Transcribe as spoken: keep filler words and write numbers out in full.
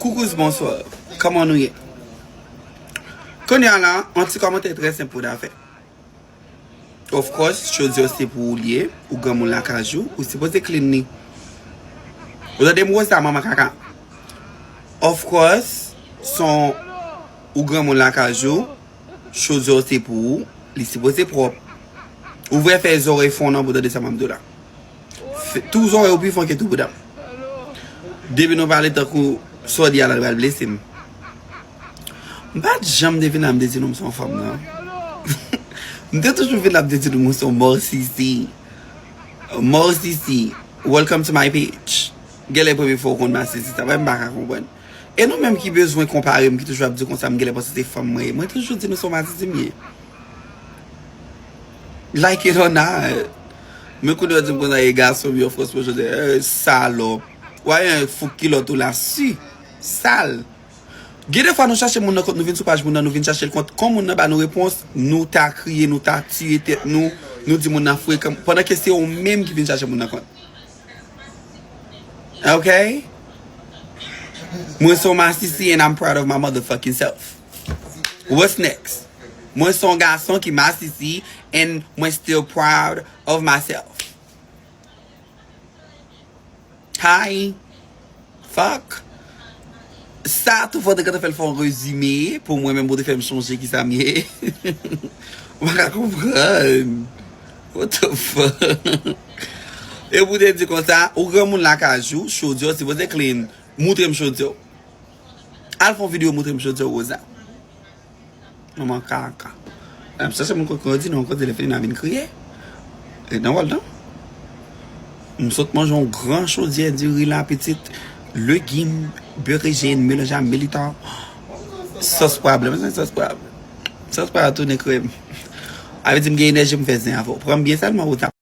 Coucou, bonsoir. Kòman nou ye? Kounye a la, yon ti kòmantè trè senp pou w ta fè. Of course, chodyè w se pou ou l ye, ou granmoun lakay ou, ou sipoze clean li. Ou tande m, Rosa, manman kaka? Of course, son ou granmoun lakay ou, chodyè w se pou ou, li sipoze pwòp. Ou vre fè zòrèy fon nan pou tande sa m ap di w la. Fè- Tou zòrèy ou pi fon ke tou bouda. Depi nou pale tankou sa w di a la, l pral blese m. M pa t janm te vin la m te di nou m se yon fanm, non. M te toujou vin la m te di nou m se yon mòsisi. Mòsisi, welcome to my page. Genlè premye fwa w konn masisi, sa pa m pa ka konprann. E nou menm ki bezwen konpare m, ki toujou ap di konsa m genlè panse se fanm mwen ye. Mwen toujou di nou se yon masisi m ye. Like it or not. Men kounye a w di m konsa e gason m yo, franchman, jodi, eh, salòp. Ou a yon fouk kilòt ou la si. Sal. Gen de fwa nou chache moun nan kont, nou vin sou paj moun nan, nou vin chache l kont. Kon moun nan ba nou repons, nou ta kriye, nou ta tiye tèt nou, nou di moun nan frekan. Pandan ke se ou menm ki vin chache moun nan kont. Ok? Mwen se yon masisi and I'm proud of my motherfucking self. What's next? Mwen se yon gason ki masisi and mwen still proud of myself. Hi. Fuck. Sa tou fò te gentan fè l fè yon rezime pou mwen menm pou te fè m chonje kisa m ye. Ou pa ka konprann. What the fuck? E pou te di konsa, ou granmoun lakay ou, chodyè w sipoze clean. Moutre m chodyè w. Al fè yon videyo moutre m chodyè w, Rosa. Manman kaka. Ap chache moun kote grandi, non, kote lè fini nan vin kriye. E nan wòl non. M sot manje yon gran chodyè diri la, pitit, legim, berejèn, melanje a militan. Sòs pwa blan, mezanmi, sòs pwa. Sòs pwa tounen krèm. Avè di m gen enèji m fè zen avè w. Pran m byen sèlman, ou ta